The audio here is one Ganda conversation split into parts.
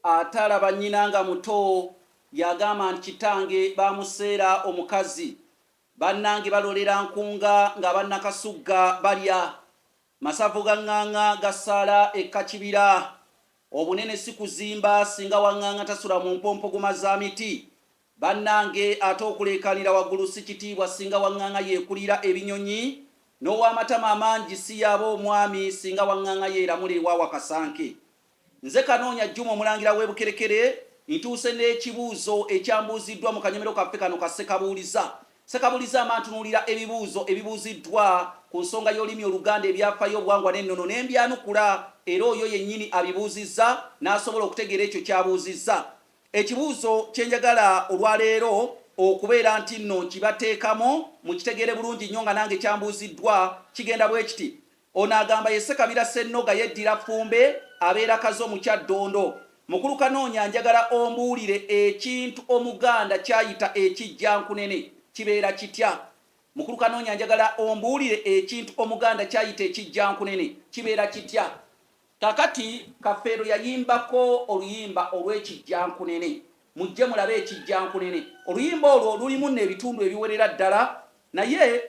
Atalaba nnyina nga muto y'agamba nti kitange baamuseera omukazi. Bannange balolera nkunga ng'aba Nakasugga balya. Masavu ga Ŋŋaŋa gasaala e Kakibira. Obunene si kuzimba singa Waŋŋaŋa tasula mu mpompogoma za miti. Bannange ate okuleekaanira waggulu si kitiibwa singa Waŋŋaŋa yeekulira ebinyonyi. N'ow'amatama amangi si y'aba omwami singa Waŋŋaŋa yeeramula ewa Wakasanke. Nze Kanoonya Juma Omulangira w'e Bukerekere ntuuse n'ekibuuzo ekyambuuziddwa mu kanyomero kaffe kano ka Ssekabuuliza. Ssekabuuliza ama ntunuulira ebibuuzo ebibuuziddwa ku nsonga y'olulimi Oluganda, ebyafaayo, obuwangwa n'ennono ne mbyanukula era oyo yennyini abibuuzizza n'asobola okutegeera ekyo ky'abuuzizza. Ekibuuzo kye njagala olwaleero okubeera nti nno nkibateekamu mukitegeere bulungi nnyo nga nange kyambuuziddwa kigenda bwe kiti. Ono agamba ye Ssekabira Ssennoga yeddira Ffumbe abeera Kazo mu Kyaddondo. Mukulu Kanoonya njagala ombuulire ekintu Omuganda ky'ayita ekijjankunene kibeera kitya? Mukulu Kanoonya njagala ombuulire ekintu Omuganda ky'ayita ekijjankunene kibeera kitya? Kakati Kafeero yayimbako oluyimba olw'ekijjankunene. Mujje mulabe ekijjankunene. Oluyimba olwo lulimu nno ebitundu ebiwerera ddala naye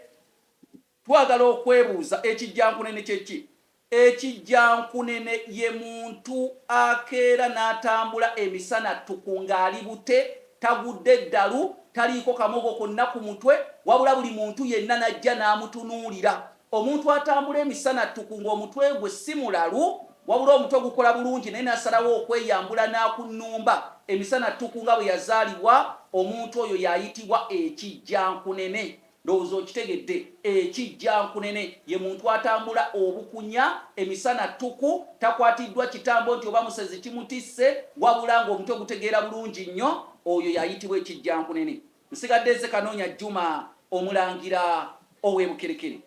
Twagala okwebuuza, Ekijjankunene kye ki? Ekijjankunene ye muntu akeera n'atambula emisana ttuku ng'ali bute, tagudde ddalu, taliiko kamogo konna ku mutwe, wabula buli muntu yenna n'ajja n'amutunuulira. Omuntu atambula emisana ttuku ng'omutwe gwe si mulalu, wabula omutwe gukola bulungi naye n'asalawo okweyambula n'akunnumba emisana ttuku nga bwe yazaalibwa, omuntu oyo y'ayitibwa ekijjankunene. Ndowooza okitegedde. Ekijjankunene ye muntu atambula obukunya emisana ttuku, takwatiddwa kitambo nti oba musezi kimutisse, wabula ng'omutwe gutegeera bulungi nnyo, oyo y'ayitibwa ekijjankunene. Nsigadde nze Kanoonya Juma Omulangira ow'e Bukerekere.